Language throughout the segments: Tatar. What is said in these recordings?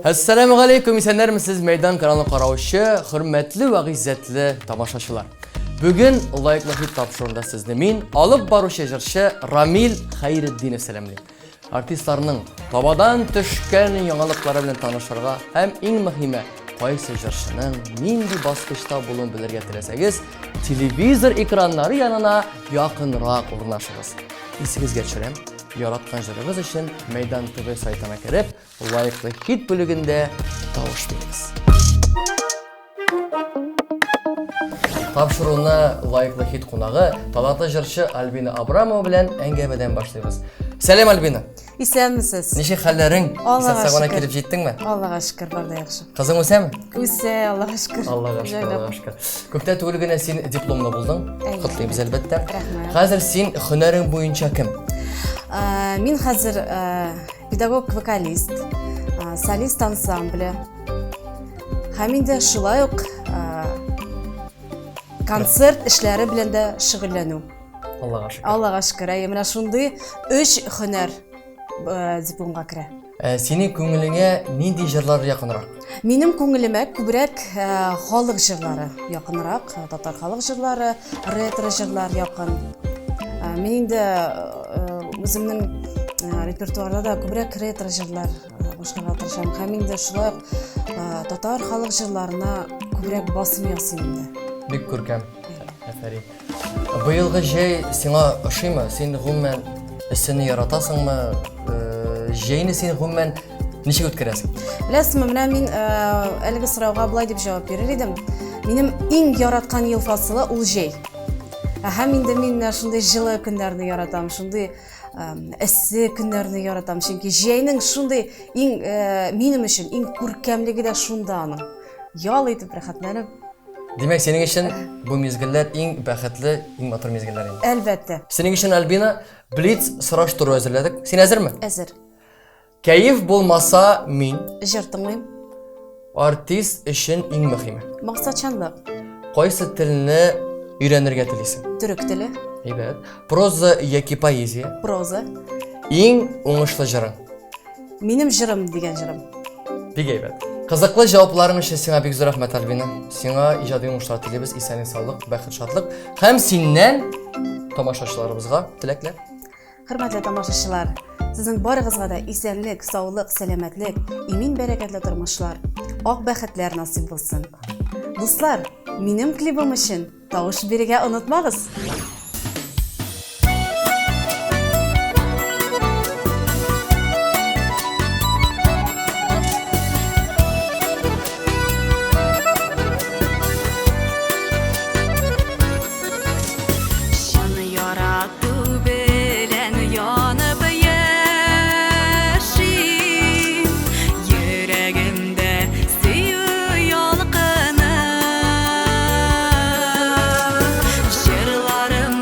Әссәламү галәйкүм, исәннәрмесез, Мәйдан каналын караучы хөрмәтле вә гыйззәтле тамашачылар. Бүген лаеклы хит тапшыруында сезне мин, алып баручы җырчы Рамил Хәйретдинов сәламлим. Артистларның табадан төшкән яңалыклары белән танышырга һәм иң мөһиме, кайсы җырчының нинди баскычта булуын белергә теләсәгез, телевизор экраннары янына якынрак урнашыгыз. Исегезгә төшерәм, яраткан җырыгыз өчен Мәйдан ТВ сайтына кереп, лаеклы хит бүлегендә тавыш бирегез. Тапшыруны лаеклы хит кунагы, талантлы җырчы Альбина Абрамова белән әңгәмәдән башлыйбыз. Сәлам, Альбина. Исәнмесез. Ничек хәлләрең? Аллага Исән-сау гына шөкер. килеп җиттеңме? Аллага шөкер, бар да яхшы. Кызың үсәме? Үсә, Аллага шөкер. Аллага шөкер, Җайлап. Аллага шөкер. Күптән түгел генә син дипломлы булдың. Әйе. Котлыйбыз, әлбәттә. Рәхмәт. Хәзер син һөнәрең буенча кем? Мин хәзер педагог-вокалист, солист ансамбле. Һәм инде шулай ук концерт эшләре белән дә шөгыльләнү. Аллага шөкер. Аллага шөкер. Әйе, менә шундый өч һөнәр дипломга керә. Синең күңелеңә нинди җырлар якынрак? Минем күңелемә күбрәк халык җырлары якынрак, татар халык җырлары, ретро җырлар якын. Мин инде үземнең репертуарда да күбрәк ретро җырлар башкарырга тырышам. Һәм инде шулай ук татар халык җырларына күбрәк басым ясыйм инде. Бик күркәм. Афәрин. Быелгы җәй сиңа ошыймы? Син гомумән эссене яратасыңмы? Җәйне син гомумән ничек үткәрәсең? Беләсезме, менә мин әлеге сорауга болай дип җавап бирер идем. Минем иң яраткан ел фасылы ул җәй. Һәм инде мин менә шундый җылы көннәрне яратам, шундый эссе көннәрне яратам, чөнки җәйнең шундый иң минем өчен иң күркәмлеге дә шунда аның. Ял итеп, рәхәтләнеп. Димәк, синең өчен бу мизгелләр иң бәхетле, иң матур мизгелләр инде. Әлбәттә. Синең өчен, Альбина, блиц сораштыру әзерләдек. Син әзерме? Әзер. Кәеф булмаса, мин. Җыр тыңлыйм. Артист өчен иң мөһиме. Максатчанлык. Кайсы телне өйрәнергә телисең? Төрек теле. Әйбәт. Проза яки поэзия? Проза. Иң уңышлы җырың? Минем җырым дигән җырым. Бик әйбәт. Кызыклы җавапларың өчен сиңа бик зур рәхмәт, Альбина. Сиңа иҗади уңышлар телибез, исәнлек, саулык, бәхет, шатлык һәм синнән тамашачыларыбызга теләкләр. Хөрмәтле тамашачылар, сезнең барыгызга да исәнлек, саулык, сәламәтлек, имин бәрәкәтле тормышлар, ак бәхетләр насыйп булсын. Дуслар, минем клибым өчен тавыш бирергә онытмагыз. Чын ярату белән янып яшим, Йөрәгемдә сөю ялкыны. Җырларым.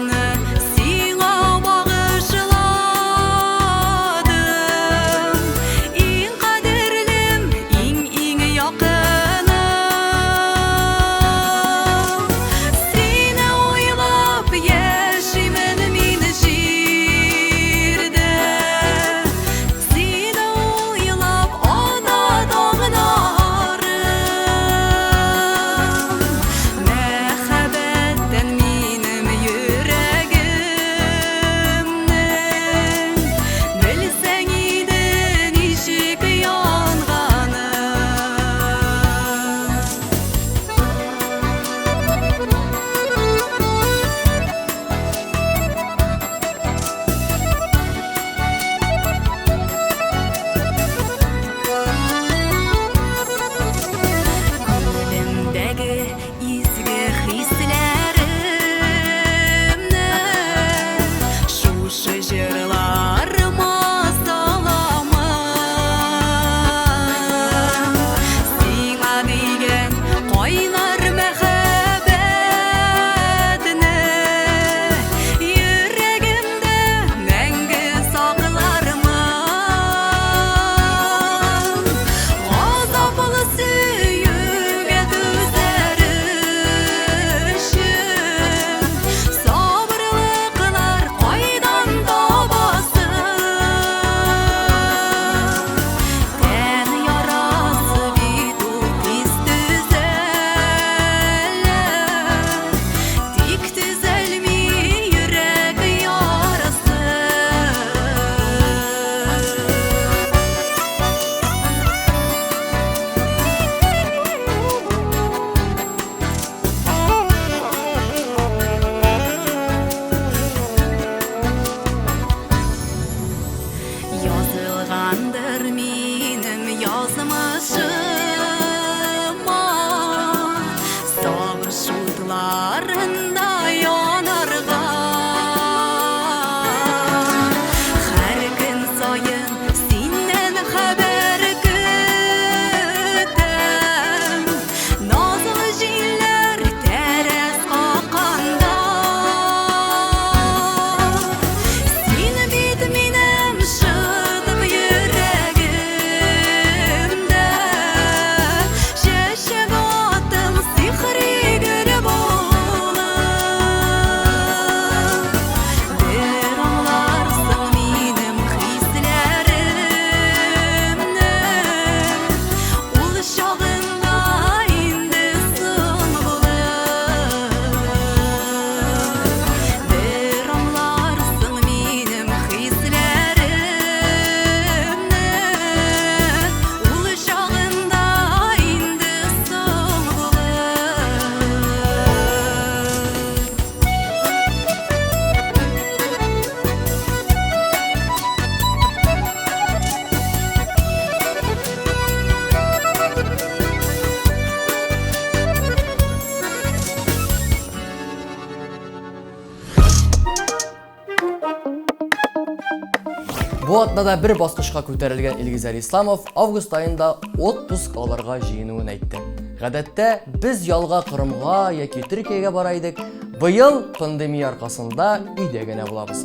Бу атнада бер баскычка күтәрелгән Илгизәр Исламов август аенда отпуск алырга җыенуын әйтте. Гадәттә, без ялга Кырымга яки Төркиягә бара идек. Быел пандемия аркасында өйдә генә булабыз.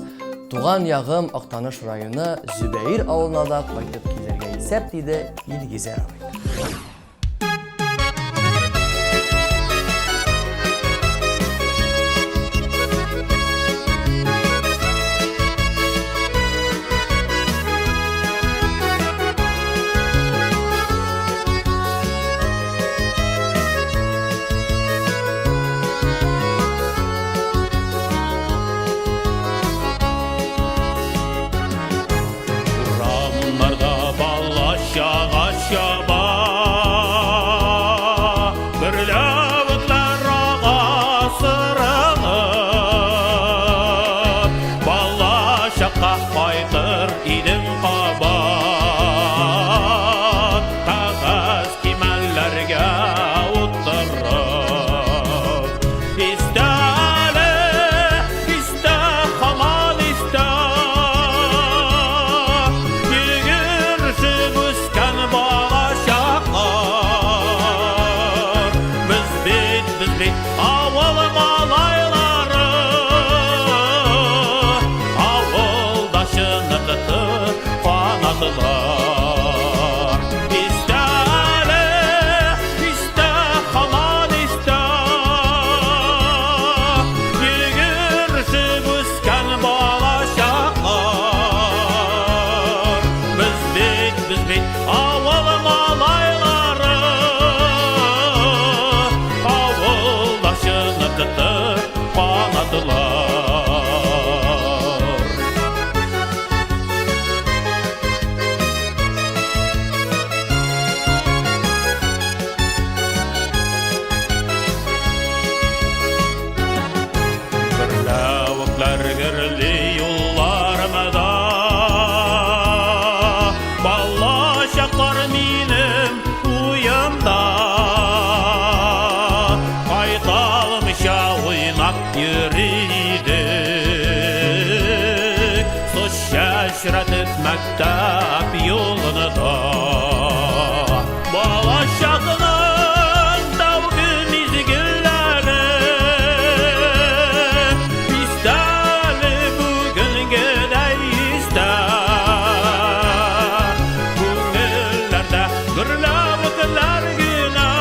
Туган ягым Актаныш районы Зөбәер авылына да кайтып килергә исәп, диде Илгизәр абый. Урамнарда бала чага чаба, Берләвекләр ага сырылып, Бала чакка кайтыр идем кабат, Кәгазь кимәлләргә утырып. Истә әле, истә, һаман истә, Йөгерешеп үскән бала чаклар. Без бит, без бит авыл малайлары, Авылда чыныкты канатлар. Истә әле, истә, һаман истә, Йөгерешеп үскән бала чаклар. Без бит, без бит авыл малайлары, Авылда чыныкты канатлар. Гөрләвекләр гөрли юлларымда, Бала чаклар минем уемда. Кайта алмыйча уйнап йөри идек, Су чәчрәтеп мәктәп юлында. Бала чакның тәүге мизгелләре Истә әле бүгенгедәй истә. Күңелләрдә гөрләвекләр генә,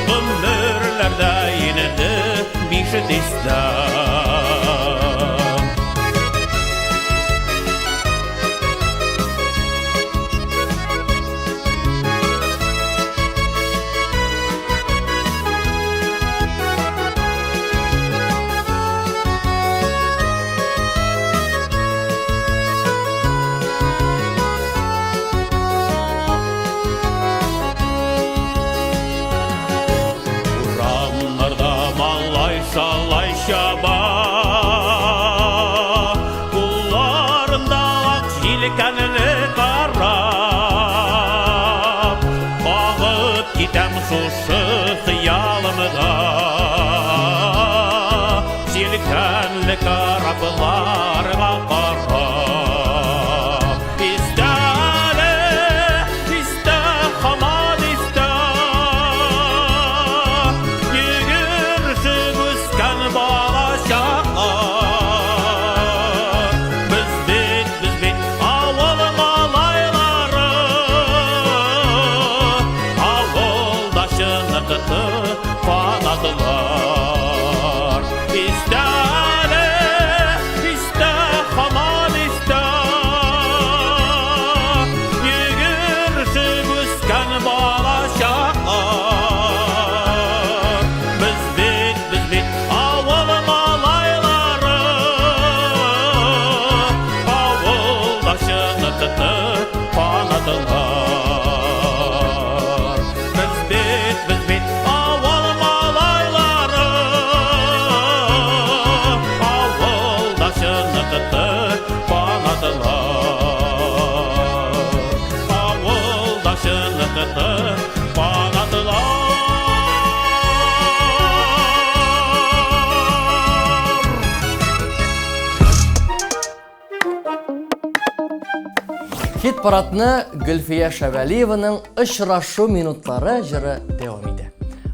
Гомерләрдә инде биш дистә. Урамнарда малай шалай чаба, Кулларында ак җилкәнле кораб. Кагып китәм шушы хыялымда, Җилкәнле корабларга карап. Истә әле, истә, һаман истә, Йөгерешеп үскән бала чаклар. Без бит, без бит авыл малайлары, Авылда чыныкты канатлар. Истә әле, истә, Хит парадны Гөлфия Шәвәлиеваның Очрашу минутлары җыры дәвам итә.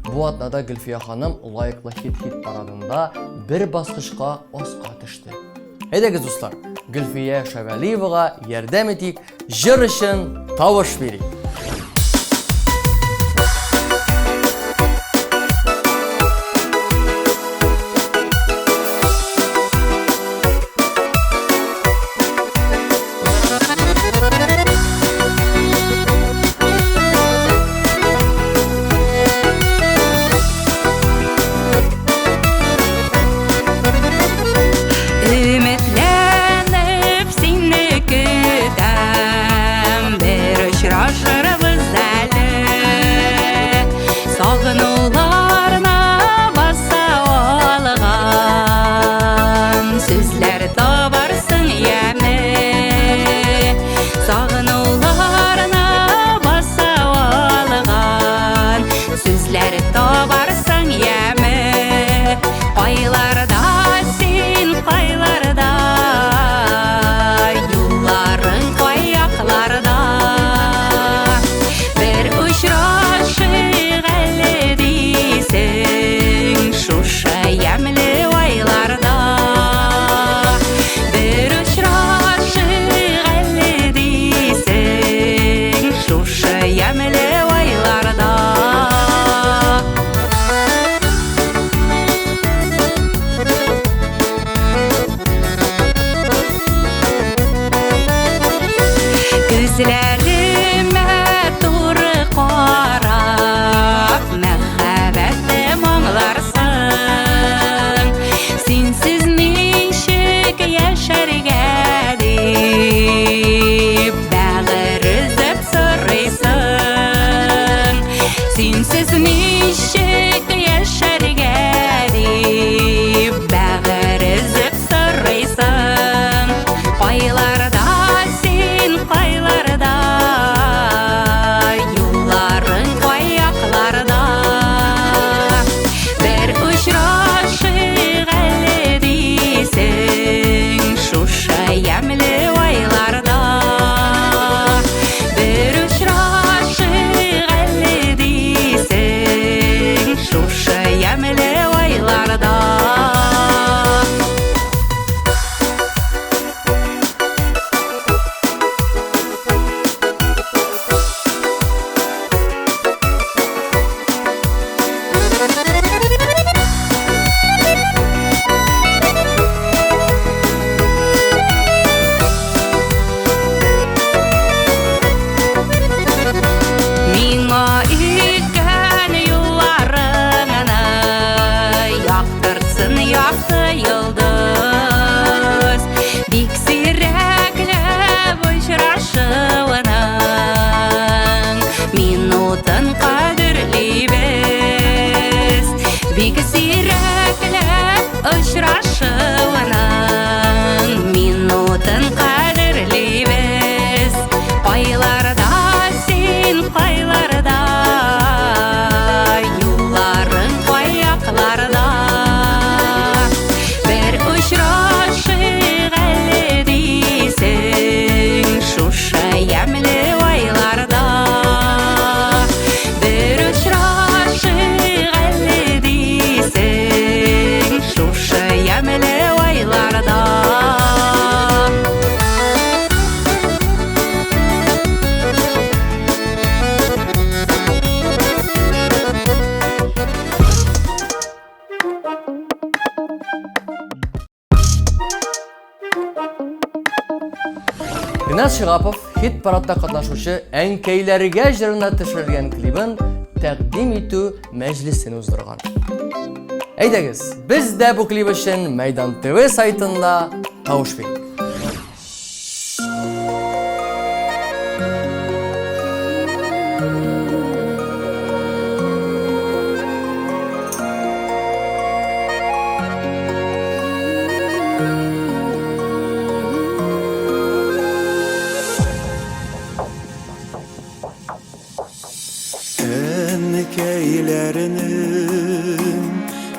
Бу атнада Гөлфия ханым лаеклы хит-хит парадында бер баскычка аска төште. Әйдәгез, дуслар, Гөлфия Шәвәлиевага ярдәм итик, җыр өчен тавыш бирик. Өметләнеп сине көтәм, бер очрашырбыз әле. Сагынуларны баса алган сүзләр табарсың яме. Сагынуларны баса алган сүзләр табарсың яме. Кайларда син, кайларда, юлларың каякларда. Бер очрашыйк әле дисең, шушы ямьле айларда. Бер очрашыйк әле дисең, шушы ямьле айларда. Күзләремә туры карап, мәхәббәтем аңларсың. Синсез ничек яшәргә дип, бәгырь өзеп сорыйсың. Синсез ничек яшәргә дип, бәгырь өзеп сорыйсың. Кайларда син, кайларда, юлларың каякларда. Бер очрашыйк әле дисең, шушы ямьле айларда. Бер очрашыйк әле дисең, шушы ямьле айларда. Миңа үткән юлларыңны яктыртсын якты йолдыз. Бик сирәкләп очрашуының минутын кадерлибез. Бик сирәкләп очрашуының минутын кадерлибез. Кайларда син, кайларда, юлларың каякларда. Бер очрашыйк әле дисең, шушы ямьле айларда. Бер очрашыйк әле дисең, шушы ямьле айларда. Ринат Шигапов хит парадта катнашучы Әнкәйләргә җырына төшерелгән клибын тәкъдим итү мәҗлесен уздырган. Әйдәгез, без дә бу клип өчен Мәйдан ТВ сайтында тавыш бирик. Әнкәйләренең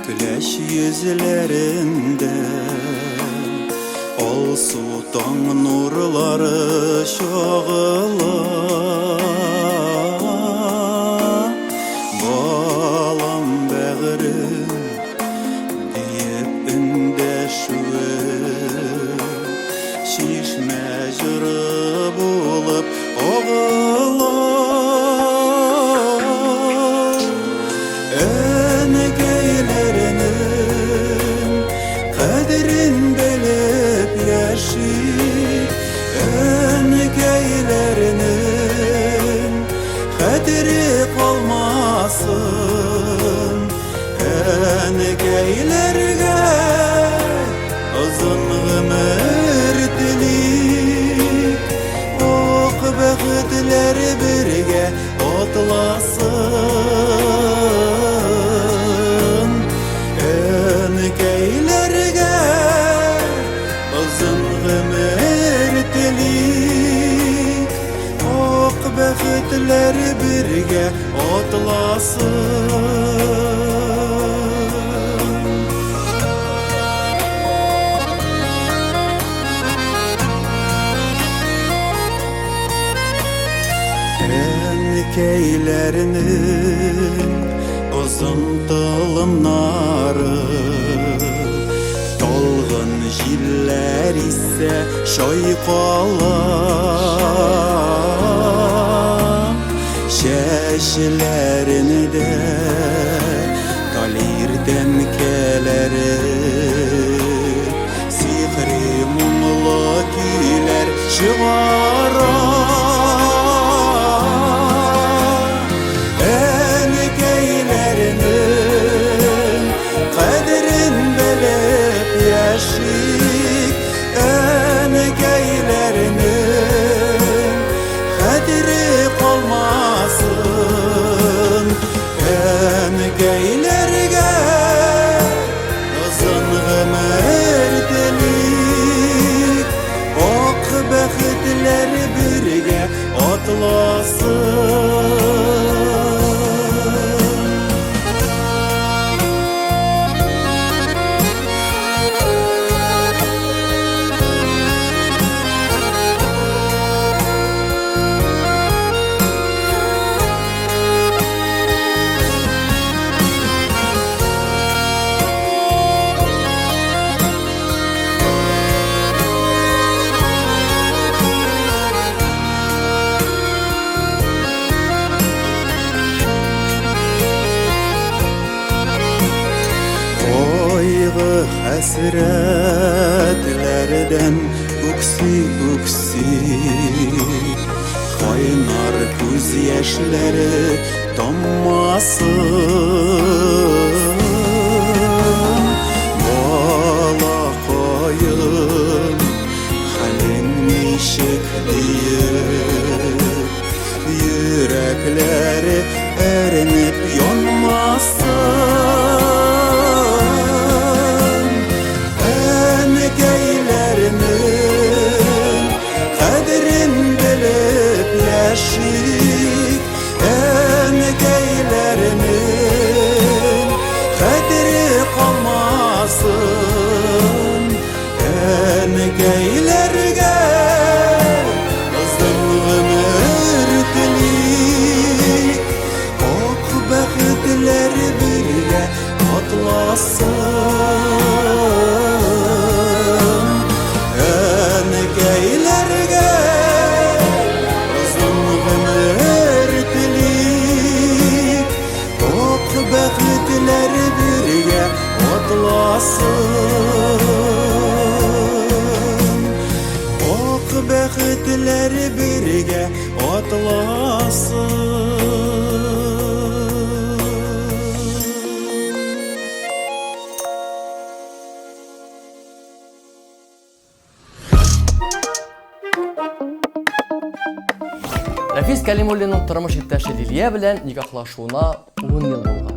көләч йөзләрендә. Моңсу таң нурлары чагыла. Балам бәгырем диеп эндәшүе Чишмә җыры булып агыла. Әнекәйләренең кадерен белеп яши, Әнекәйләренең хәтере калмасын. Әнекәйләргә озын гомер телик, Ак бәхетләр бергә атласын. Әнекәйләргә озын гомер телик, Ак бәхетләр бергә атласын. Әнкәйләрнең озын толымнары Талгын җилләр исә чайкала. Чәчләрендә талир тәнкәләре Сихри моңлы көйләр чыгара. Әнкәйләрнең кадерен белеп яшик, Әнкәйләрнең хәтере калмасын. Әнкәйләргә озын гомер телик, Ак бәхетләр бергә атласын. Кайгы хәсрәтләрдән үкси-үкси, Кайнар күз яшьләре таммасын. Балакаем, хәлең ничек диеп, Йөрәкләре әрнеп янмасын. Әнкәйләрнең кадерен белеп яшик, Әнкәйләрнең хәтере калмасын. Әнкәйләргә озын гомер телик, Ак бәхетләр бергә атласын. Әнкәйләргә озын гомер телик, Ак бәхетләр бергә атласын. Ак бәхетләр бергә атласын. Рәфис Кәлимуллинның тормыш иптәше Лилия белән никахлашуына 10 ел булган.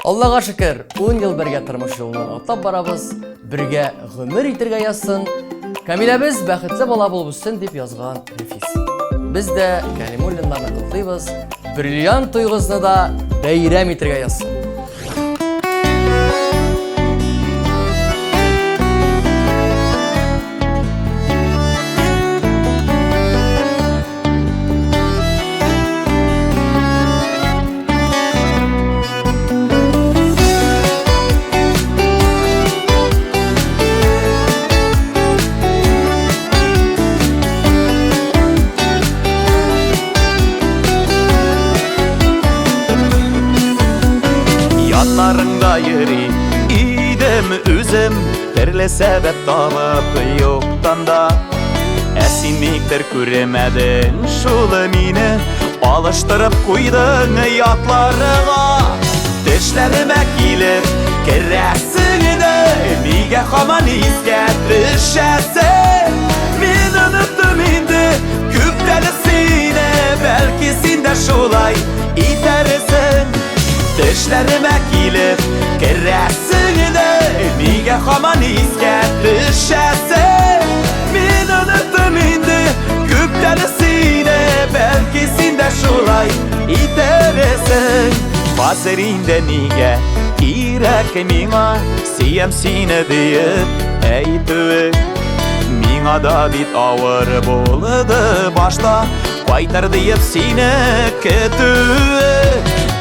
Аллага шөкер, 10 ел бергә тормыш юлыннан атлап барабыз, бергә гомер итергә язсын. Камиләбез бәхетле бала булып үссен дип язган Рәфис. Без дә Кәлимуллиннарны котлыйбыз, бриллиант туегызны да бәйрәм итергә язсын. Артыңда йөри идем үзем, Төрле сәбәп табып юктан да. Ә син никтер күрмәдең шул мине, Алыштырып куйдың ятларыңа. Төшләремә килеп керәсең дә, Нигә һаман искә төшәсең? Мин оныттым инде күптән сине, Бәлки син дә шулай итәрсең. Төшләремә килеп керәсең дә, Нигә һаман искә төшәсең? Мин оныттым инде күптән сине, Бәлки син дә шулай итәрсең. Хәзер инде нигә кирәк миңа Сөям сине диеп әйтүе? Миңа да бит авыр булды башта Кайтыр диеп сине көтүе.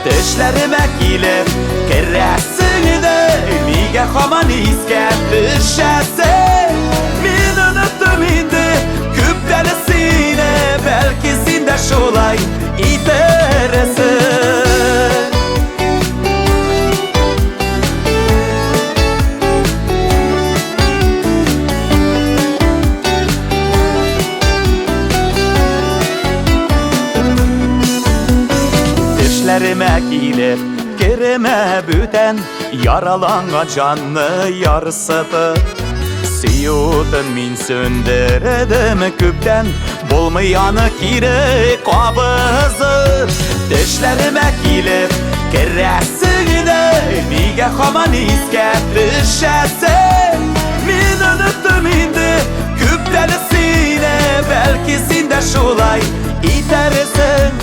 Төшләремә килеп керәсең дә, Нигә һаман искә төшәсең? Мин оныттым инде күптән сине, Бәлки син дә шулай итәрсең. Төшләремә килеп кермә бүтән, Яраланган җанны ярсытып. Сөю утын мин сүндердем күптән, Булмый аны кире кабызып. Төшләремә килеп керәсең дә, Нигә һаман искә төшәсең? Мин оныттым инде күптән сине, Бәлки син дә шулай итәрсең.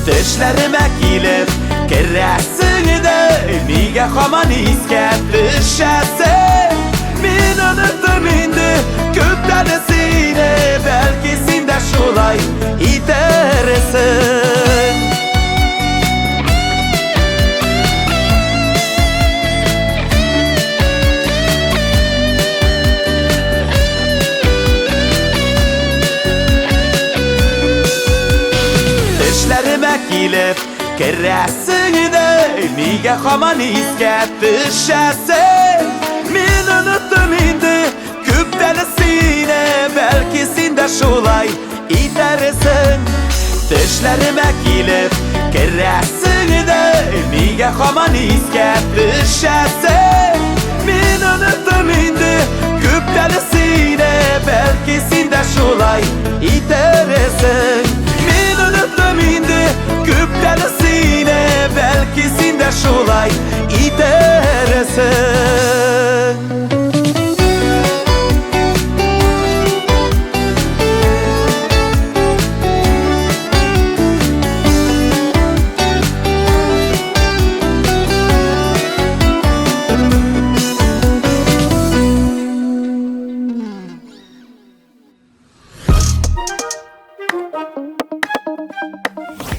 Төшләремә килеп керәсең дә, Нигә һаман искә төшәсең? Мин оныттым инде күптән сине, Бәлки син дә шулай итәрсең. Төшләремә килеп керәсең дә, Нигә һаман искә төшәсең? Мин оныттым инде күптән сине, Бәлки син дә шулай итәрсең. Төшләремә килеп керәсең дә, Нигә һаман искә төшәсең? Мин оныттым инде күптән сине, Бәлки син дә шулай итәрсең. Мин оныттым инде күптән сине, Бәлки син дә шулай итәрсең.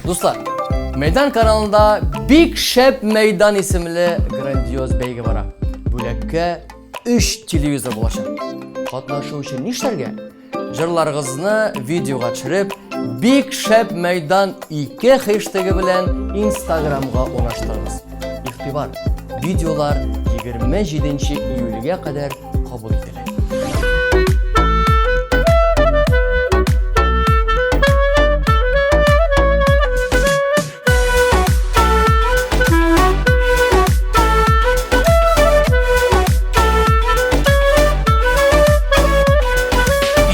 Дуслар, Мәйдан каналында Бик шәп мәйдан исемле грандиоз бәйге бара. Бүләккә 3 телевизор булачак. Катнашу өчен нишләргә? Җырларыгызны видеога төшереп, Бик шәп мәйдан 2 хэштеги белән Инстаграмга урнаштырыгыз. Игътибар, видеолар 27 июльгә кадәр кабул ителә.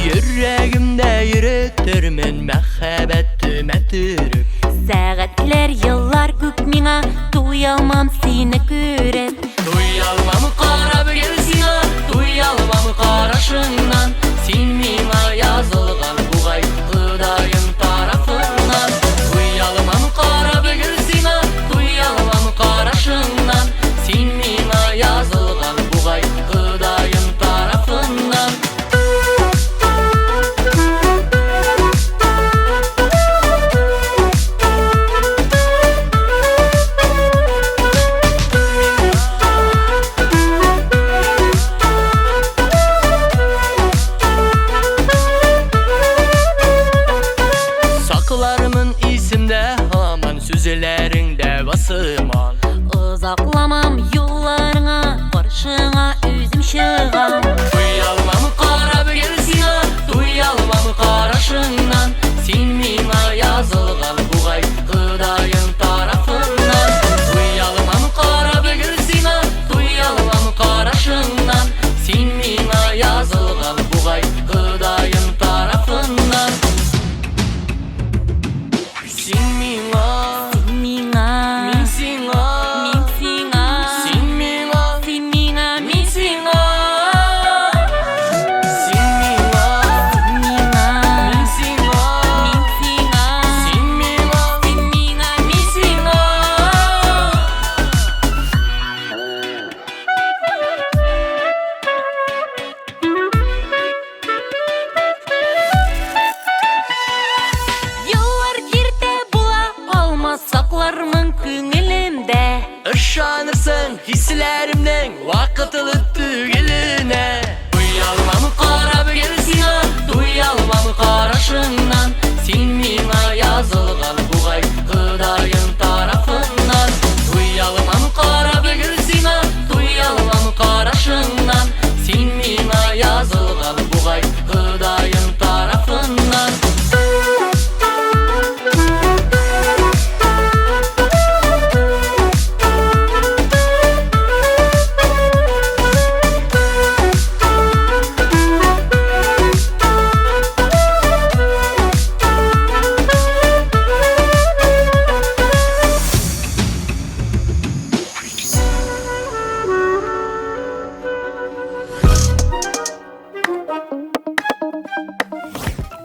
Йөрәгемдә йөретермен мәхәббәтемә төреп. Сәгатьләр, еллар күп миңа, туялмам сине күреп. Туялмам карап гел сиңа, туялмам карашыңнан. Син миңа язылган бугай Ходаем тарафыннан. Туялмам карап гел сиңа, туялмам карашыңнан. Син миңа язылган бугай Ходаем тарафыннан. Хисләремнең вакытлы түгеленә. Туялмам карап гел сиңа, туялмам карашыңнан. Син миңа язылган бугай Ходаем тарафыннан. Туялмам карап гел сиңа, туялмам карашыңнан. Син миңа язылган бугай Ходаем тарафыннан.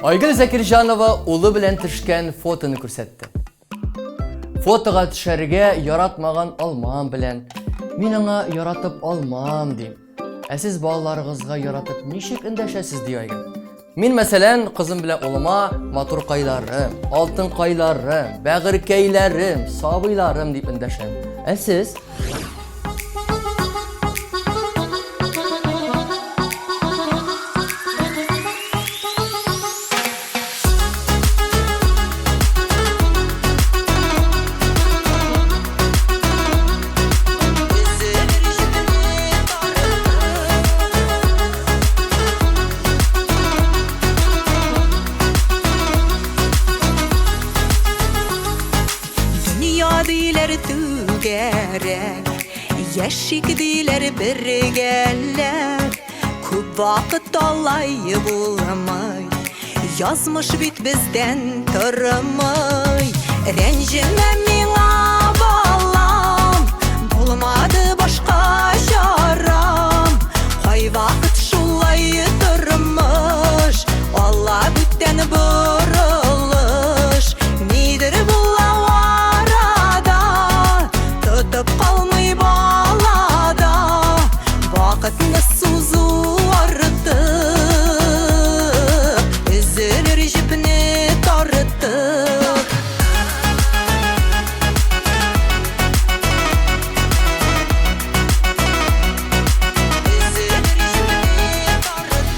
Айгөл Закирҗанова улы белән төшкән фотоны күрсәтте. Фотога төшәргә яратмаган алмам белән. Мин аңа яратып алмам дим. Ә сез балаларыгызга яратып ничек эндәшәсез, ди Айгөл. Мин, мәсәлән, кызым белән улыма матуркайларым, алтынкайларым, бәгырькәйләрем, сабыйларым дип эндәшәм. Ә сез? Дөнья диләр түгәрәк, яшик диләр бергәләп. Күп вакыт алай булмый, язмыш бит бездән тормый. Рәнҗемә миңа, балам, булмады башка чарам. Кайвакыт шулай тормыш, Алла бүтән борылыш. Нидер була арада, тотып калмый балада. Вакытны сузу артык, өзелер җепне тартып. Өзелер җепне тартып.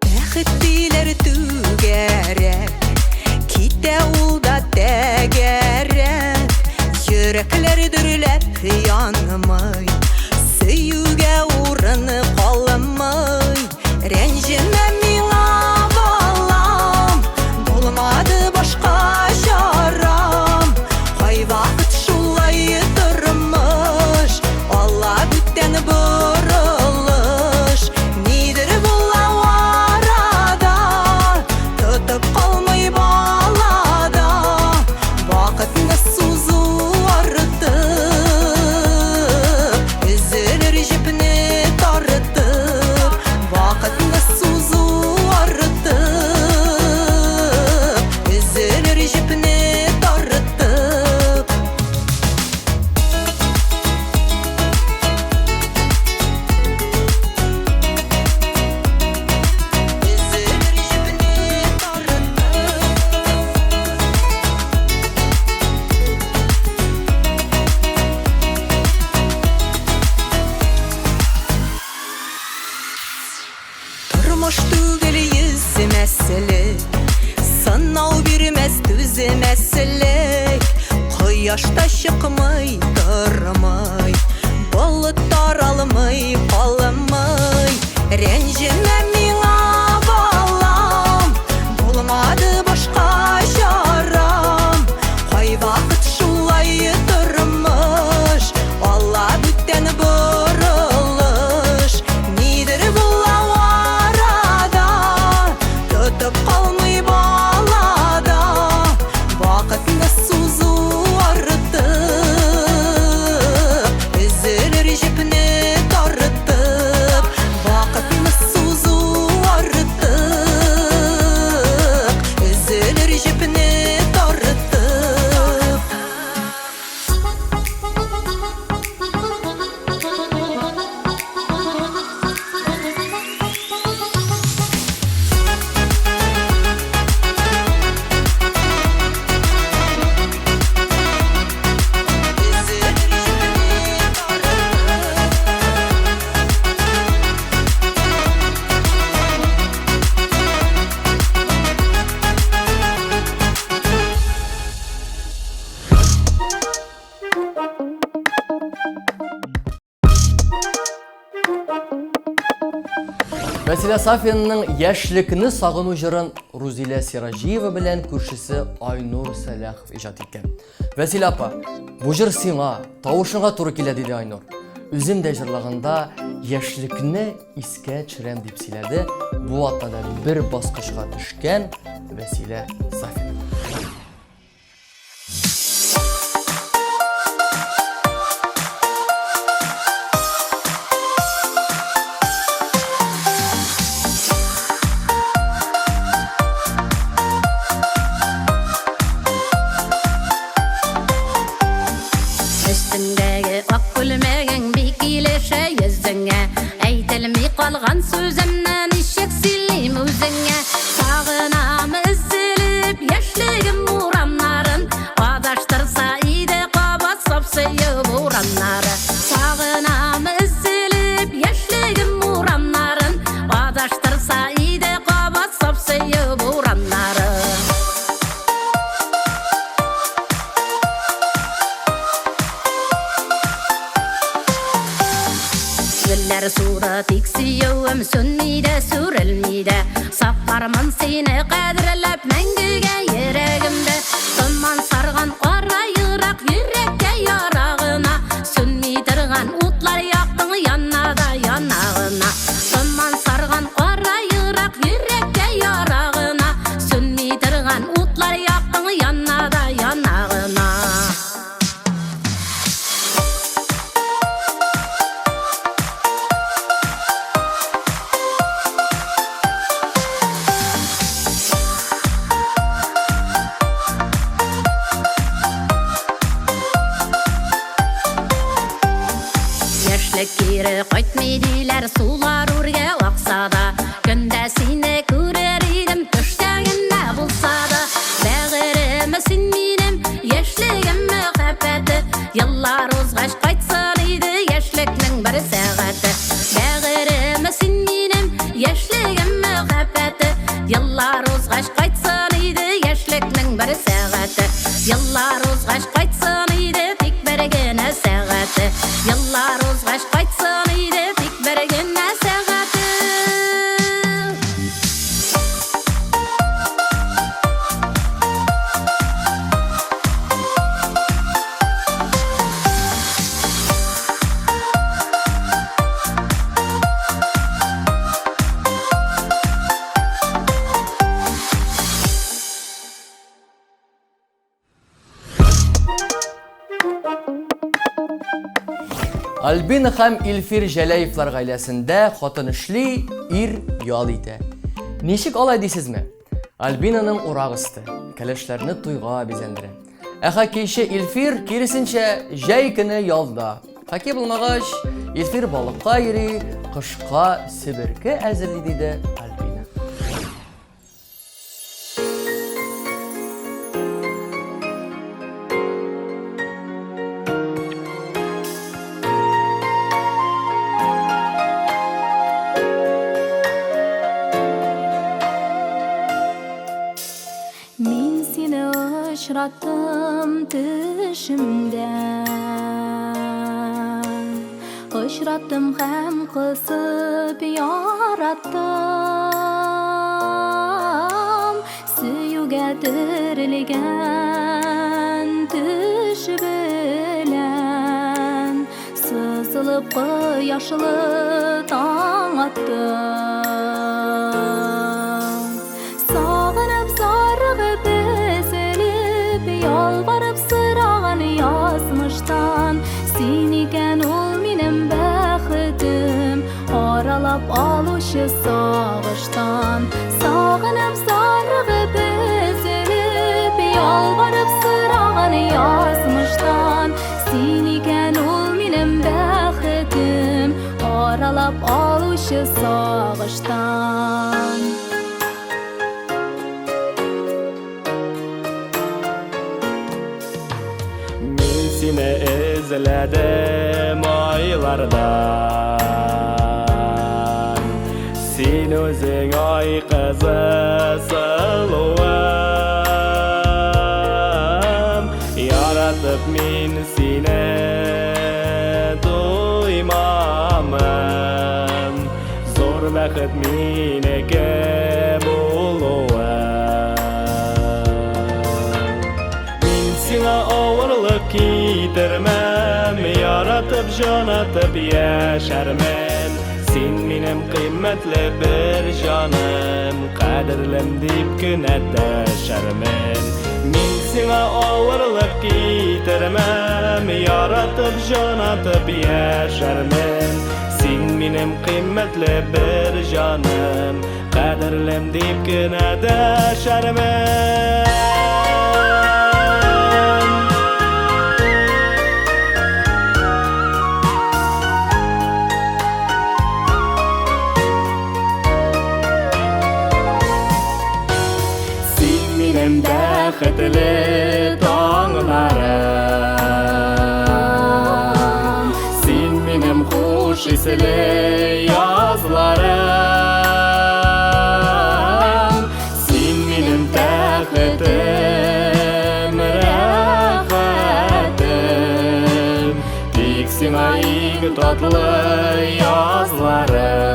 Бәхет диләр түгәрәк, китә ул да тәгәрәк. Йөрәкләр дөрләп янмый, сөюгә урын калмый. Рәнҗемә миңа, балам, булмады башка чарам. Кайвакыт шулай тормыш, Алла бүтән борылыш. Нидер була арада, тотып калмый балада. Вакытны сузу артык, өзелер җепне тартып. Вакытны сузу артык, өзелер җепне тартып. Өзелер җепне тартып. Тормыш түгел йөз мәсьәле, сынау бирмәс түзмәслек. Кояш та чыкмый тормый, болыт таралмый калмый. Рәнҗемә миңа, балам, булмады башка чарам. Кайвакыт шулай тормыш, Алла бүтән борылыш. Нидер була арада, тотып калмый балада. Вакытны сузу артык, өзелер җепне тартып. Вакытны сузу Вәсилә Сафинаның Яшьлекне сагыну җырын Рузилә Сираҗиева белән күршесе Айнур Сәлахов иҗат иткән. Вәсилә апа, бу җыр сиңа, тавышыңа туры килә, диде Айнур. Үзем дә җырлаганда яшьлекне искә төшерәм дип сөйләде бу атнада бер баскычка төшкән Вәсилә Сафина. Өстеңдәге ак күлмәгең бик килешә йөзеңә. Әйтелми калган сүземне ничек сөйлим үзеңә? Сагынам өзелеп яшьлегем урамнарын, Адаштырса иде кабат саф сөю бураннары. Сагынам өзелеп яшьлегем урамнарын, Адаштырса иде кабат саф сөю бураннары. Гөлләр суда тик сөюем сүнми дә, сүрелми дә. Саклармын сине кадерләп мәңгегә йөрәгемдә. Томан сарган кара ерак йөрәккә ярагына. Сүнми торган утлар яктың яна да яна гына. Томан сарган кара ерак йөрәккә ярагына. Сүнми торган утлар яктың яна да яна гына. Яшьлек кире кайтмый диләр, сулар үргә акса да, көндә сине күрер идем, төштә генә булса да. Бәгырем син минем, яшьлегем мәхәббәте, еллар узгач кайтсын иде яшьлекнең бер сәгате. Бәгырем син минем, яшьлегем мәхәббәте, еллар узгач кайтсын иде яшьлекнең бер сәгате. Еллар узгач кайтсын иде тик бер генә сәгате. Еллар узгач кайтсын иде тик бер генә сәгате. Альбина һәм Илфир Җәләевлар гаиләсендә хатын эшли, ир ял итә. Ничек алай дисезме? Альбинаның урак өсте, кәләшләрне туйга бизәндерә. Ә хоккейчы Илфир, киресенчә, җәй көне ялда. Хоккей булмагач, Илфир балыкка йөри, кышка себерке әзерли, диде Альбина. Мин сине очраттым төшемдә. Очраттым һәм кысып яраттым. Сөюгә төрелгән төш белән сызылып кояшлы таң атты. Сагынып, зарыгып, өзелеп, ялварып сораган язмыштан, син икән ул минем бәхетем, аралап алучы сагыштан. Сагынып, зарыгып, өзелеп, ялварып сораган язмыштан, син икән ул минем бәхетем, аралап алучы сагыштан. Мин сине эзләдем айлардан. Син үзең ай кызы сылуым. Яратып мин сине туймамын. Зур Зур бәхет минеке булуы. Мин сиңа авырлык китермәм, яратып, җанатып яшәрмен. Син минем кыйммәтле бер җаным, кадерлем дип кенә дәшәрмен. Мин сиңа авырлык китермәм, яратып, җанатып яшәрмен. Син минем кыйммәтле бер җаным, кадерлем дип кенә дәшәрмен. Син минем бәхетле таңнарым, Син минем хуш исле язларым, Син минем тәхетем, рәхәтем, Тик сиңа иң татлы язларым.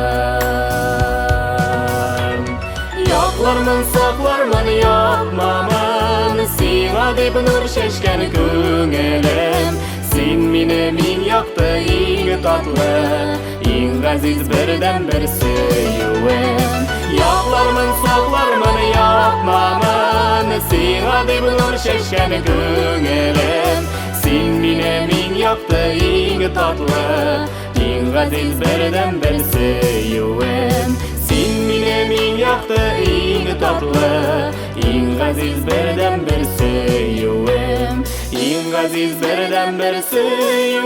Яклармын, саклармын, ятмамын, Сиңа дип нур чәчкән күңелем. Син минем иң якты, иң татлы, иң газиз бердәнбер сөюем. Яклармын, саклармын, ятмамын, Сиңа дип нур чәчкән күңелем. Син минем иң якты, иң татлы, иң газиз бердәнбер сөюем. Син минем иң якты, иң татлы, иң газиз бердәнбер сөюем. Иң газиз бердәнбер сөюем.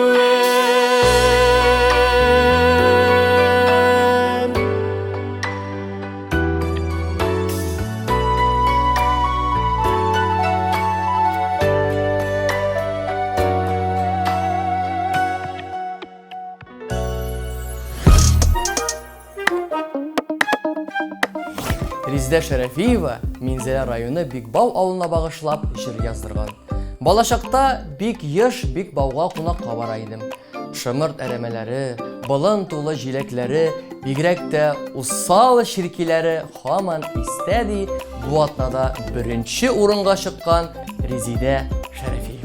Резидә Шәрәфиева Минзәлә районы Бикбау авылына багышлап җыр яздырган. Балачакта бик еш Бикбауга кунакка бара идем. Шымырт әрәмәләре, болын тулы җиләкләре, бигрәк тә усал чиркиләре һаман истә, ди бу атнада беренче урынга чыккан Резидә Шәрәфиева.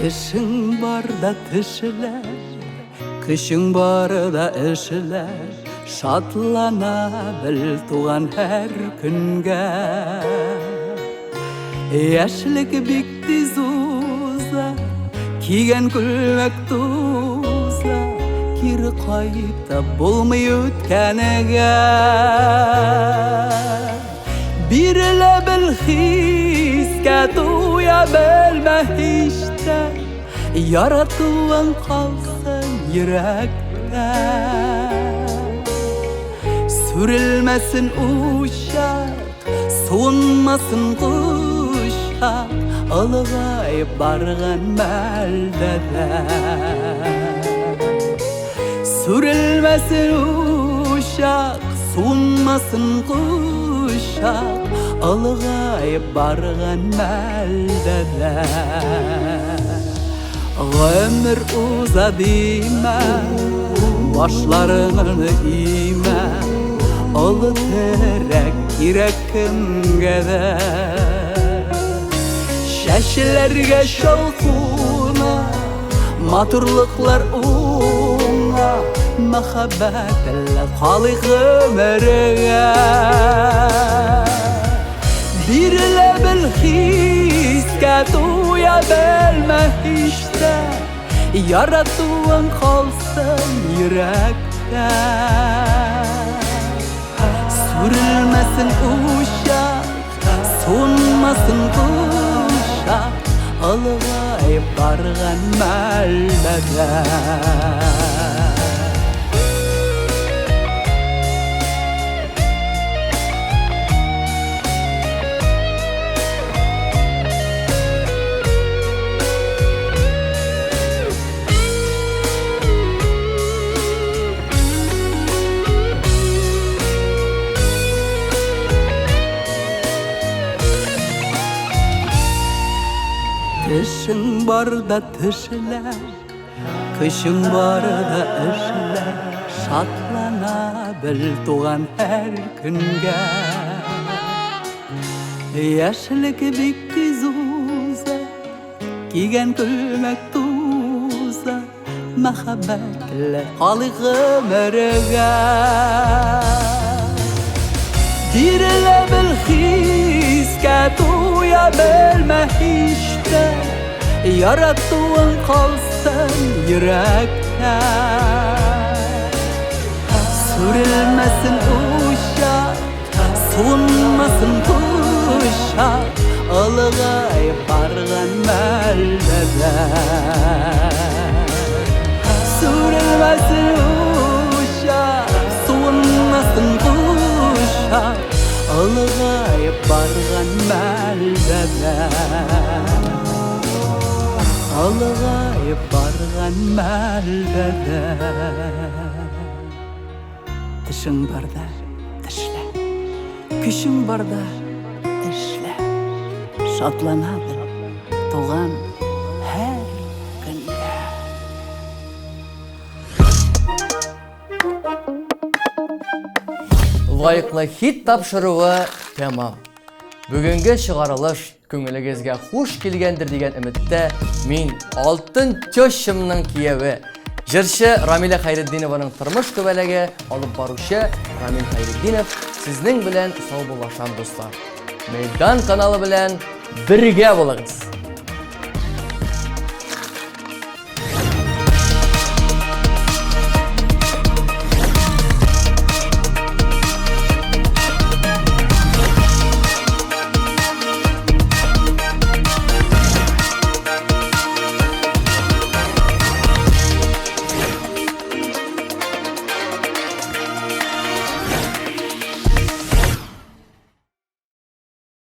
Тешең бар да тешлә, көчең бар да эшлә, шатлана бел туган һәр көнгә. Яшьлек бик тиз уза, кигән күлмәк туза, кире кайтып булмый үткәнегә. Бирелә бел хискә, туя белмә һич тә, яратуың калсын йөрәктә. Сүрелмәсен учак, суынмасын кочак, олыгаеп барган мәлдә дә. Сүрелмәсен учак, суынмасын кочак, олыгаеп барган мәлдә дә. Гомер уза димә, башларыңны имә, олы терәк кирәк кемгә дә. Чәчләргә чал куна, матурлыклар уңа, мәхәббәт әллә калыйк гомергә. Бирелә бел хискә, туя белмә һич тә, яратуың калсын йөрәктә. Сүрелмәсен учак, суынмасын кочак, олыгаеп барган мәлдә дә. Тешең барда тешлә, көчең барда эшлә, шатлана бел туган һәр көнгә. Яшьлек бик тиз уза, кигән күлмәк туза, мәхәббәтле калыйк гомергә. Бирелә бел хискә, туя белмә һич тә, яратуың калсын йөрәктә. Сүрелмәсен учак, Суынмасын кочак, Олыгаеп барган мәлдә дә. Сүрелмәсен учак, суынмасын кочак, Олыгаеп барган мәлдә дә. Олыгаеп барган мәлдә дә. Тешең барда тешлә, көчең барда эшлә. Шатлана бел туган һәр көнгә. Лаеклы хит тапшыруы тәмам. Бүгенге чыгарылыш күңелегезгә хуш килгәндер дигән өметтә мин алтын тещамның кияве, җырчы Рамилә Хәйретдинованың тормыш күбәләге, алып баручы Рамил Хәйретдинов сезнең белән саубуллашам, дуслар. Мәйдан каналы белән бергә булыгыз!